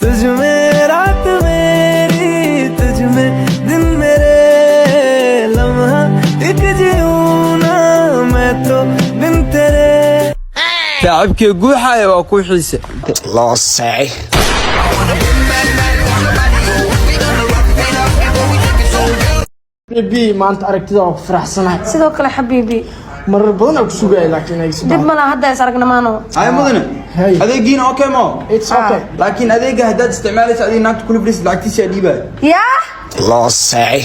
तुझ में रात मेरी, तुझ में दिन मेरे, लम्हा एक जीऊं ना मैं तो बिन तेरे। Saaxiibkii guuxaya waa ku xiise. Loosay. Baby, maanta aragtida waa ku faraxsanahay. Sidoo kale, xabiibi. Marar badan aan ku sugaya, laakiin ay Dib malaha, hadda is aragna maano. Hay mudane. Hey. Adeegiina okay mo? It's okay. Laakiin adeega haddaad isticmaalaysa, adiga naagta kula fadhiisid, lacagtiisa aa dhiibaya. Yaa. Loosay.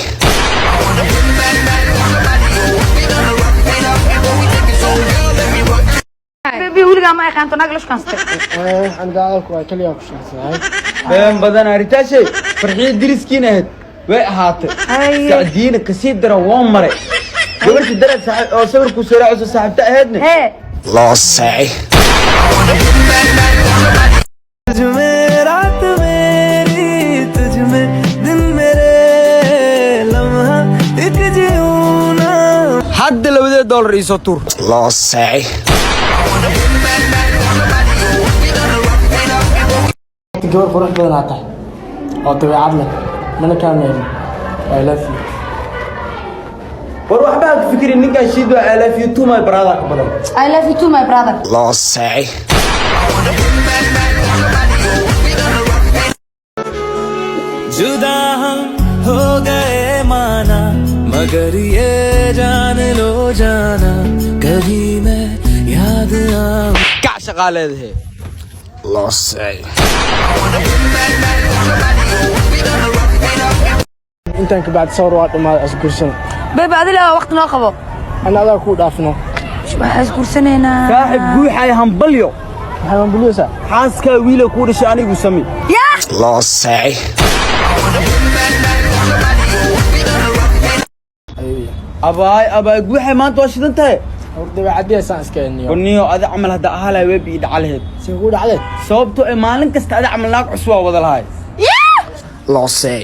Baby, weligaa ma aqaanto naag la shukansatay? Aniga hadalku waa kaliya ku shaqsanahay. Been badan aritaashay. Farxiyo diriskiina ahayd way ahaatay. Haye. Sacdiina kasii daran waa maray gabartii darad saaxiib oo sawirku soo raacayso, saaxiibta ahaydne. Hee. Loosay. तुझ में रात मेरी, तुझ में दिन मेरे, लम्हा एक जीऊं ना। Hadda labadee dollar iisoo tuur. Loosay. Gabar qurux badan aa tahay oo dabeecad leh, mana kaa meelin. I love you. War waxba ha ku fikirin, ninkan shiid waa. I love you too, my brother, ka badan. I love you too, my brother. Loosay. जुदा हम हो गए माना, मगर ये जान लो जाना, कभी मैं याद आऊं। Kac, shaqaa leedahay. Loosay. Intaan ka bacdi sawir waa dhammaaday, isguursana. Baby, adila waqti noo qabo. Ana adaa kuu dhaafno. Waxaa isguursanaynaa. Saaxib guuxay, hambalyo. Maxay bambuliyeysaa? Xaaskaa wiila kuu dhashay, anigu sami. Yaa. Loosay. Abaay, abaay, guuxay, maanta waa shidan tahay. Hor dabeecadii saan iska eniyo. Warniyo, adi camal hadda ahaa lahay, weeb ii dhaca lahayd. Si kuu dhacday? Sababtoo ee maalin kasta adi camal naag cusub waa wada lahay. Loosay.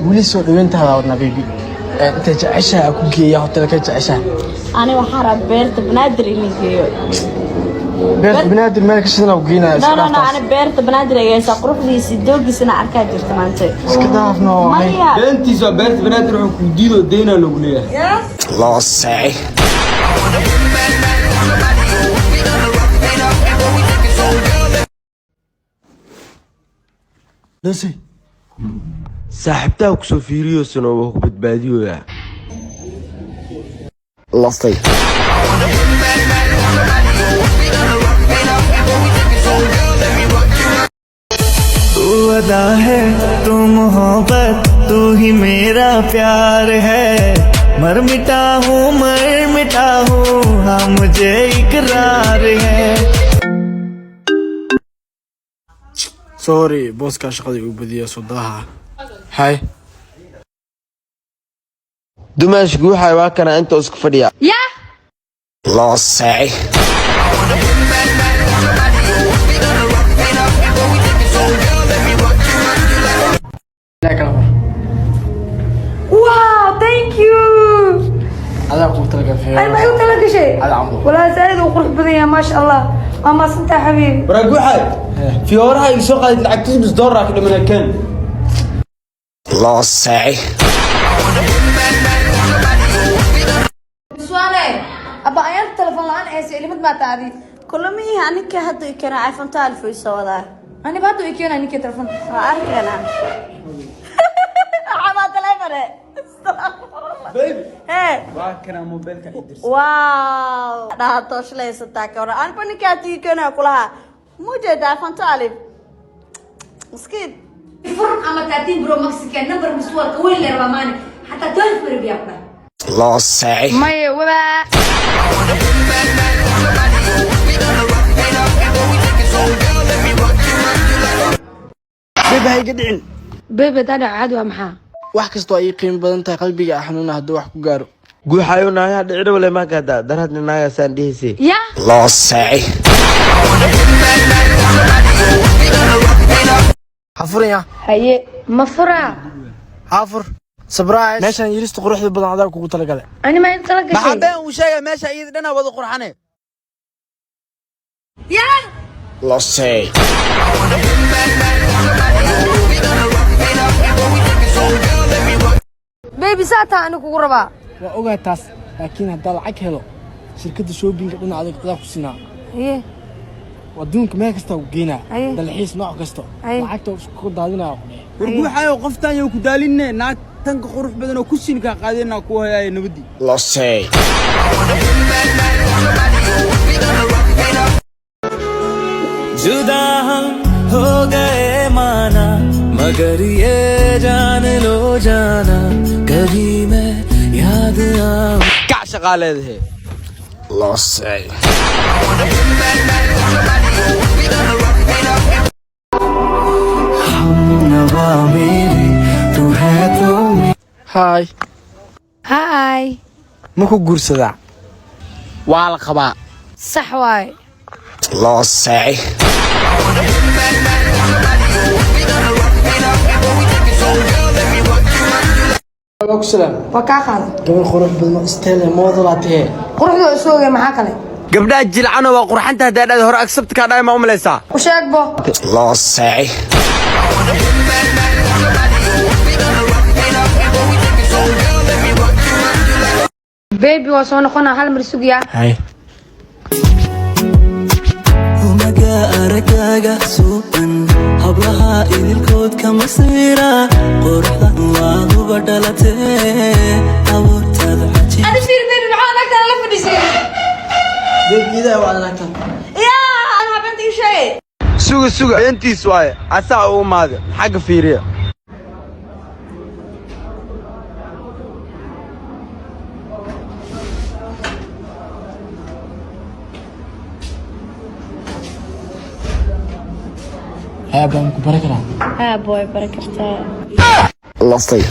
Weli soo dhaweyntaada wadnaa, baby. Inta jeceshaha ku geeya, hotelka jeceshaha. Ani waxaan rabaa beerta Banaadir in la geeyo. Beerta Banaadir meel ka shidan ku geynaya. No, Iska no, no. dhaaftaas. Ani beerta Banaadir ayaysa quruxdiisa, doogiisana arkaa jirta maanta. Iska dhaafno. Maya. Beentiisa waa beerta Banaadir, wuxuu ku diidoo deynaa lagu leeyahay. Loosay. Loosay. Saaxiibtaha kusoo fiiriyosano waa ku badbaadiyoyaa. Loosay. तू अदा है, तू मोहब्बत, तू ही मेरा प्यार है। मर मिटा हूँ, मर मिटा हूँ, हाँ मुझे इकरार है। Sorry, booskaa shaqada igu badiya sudaha. Hay. Dumaash guuxay waa kana inta isku fadhiya. Yaa. Loosay. Ilaa kala fur. Wow, thank you. Adaa kuu talagalay. Ay, maxay u tala gashay? Ada cambo. Walaa saaid uu qurux badan yahay, maasha Allah, waa maasantaa, xabiibi. Waraa guuxay, fiyooraha iga soo qaadid lacagtiis nus doolar ka dhimanaa, keen. Loosay. Suwane abba, ayaan telefoon la'aan haysa ilimad maa taadi. Kulamihi aninka hadda i keena iPhone 12 uu soo wadaa. Aniba hadda i keena ninkii telefoon. Waa arkana. Waxaa telefoon. Baby. Hee. Waa kana mobilka idirsa. Wow. Dhaha tooshlaysataa ka waran. Aniba ninka hadda i keena kulaha. Mujeeda iPhone 12. Miskiin. Fur ama 13 Pro Max ka number muswalka weyn leer waa maani xataa 12 marbiyaa ku dhahay. Loosay. Maya wabaa. Baby, ha iga dhicin. Bebe, dada caadi waa maxaa? Wax kastoo ay ii qiimo badan tahay, qalbiga ah xanuuna hadduu wax ku gaaro. Guuxayo, naagaha dhicina wale maa gaadaa darhadna naagaasaan dhihisay. Yaa. Loosay. Ha furaya. Haye, ma furaa? Ha fur. Surprise, meeshan yirista quruxda badan adaa kugu talagalay. Ani ma tala Maxaa gashay? been uu sheegay? Meesha iyada dhanaa wada qurxane. Yaa. Losey. Baby, saataa ani kugu rabaa. Waa ogaa taas, laakiin haddaa lacag helo, shirkadda shoppingka dhinaca adag adaa ku siinaa. Haye. Adduunka meel kasta ku geynaa. Haye. Dalxiis nooc kasta. Haye. Lacagta isku daadinaa ku dhehe. Warguuxayo, qoftaan yow ku daalinne, naag tanka qurux badan oo ku siin kaa qaadeenaa kuwa hayaaya nabadii. Losey. जुदा हम हो गए माना, मगर ये जान लो जाना, कभी मैं याद आऊं। Kac, shaqaa leedahay. Losey. नवा मेरे तू है तो Hi. Hi. Ma ku guursadaa? Waa la qabaa. Sax waaye. Losey. Waa ku salaam. Waa kaa qaaday. Gabar qurux badan oo style model aad tahay. Quruxda isu ogey, maxaa kale? Gabdhaha jilcano waa qurxanta, haddaa dhahda hore accept kaa dhahay, ma u malaysaa? U sheeg bo. Losey. Baby, waa soo noqonaa, hal mar sugiyaa. Hay. Umaga aragaaga suuban, hablaha idilkood kama siira, quruxdan waad uba dhalatee, abuurtaada cajiib. Adi fiir, baby, maxaa naagtaan la fadhiisay? Baby, idaa waa naagtan. Yaa ana habeenta ii sheegay. Suga, suga, beentiis waaye, asaa u imaade xagga fiiriya. Haya, baan ku bari karaa? Haa, boy, bari kartaa. Losey.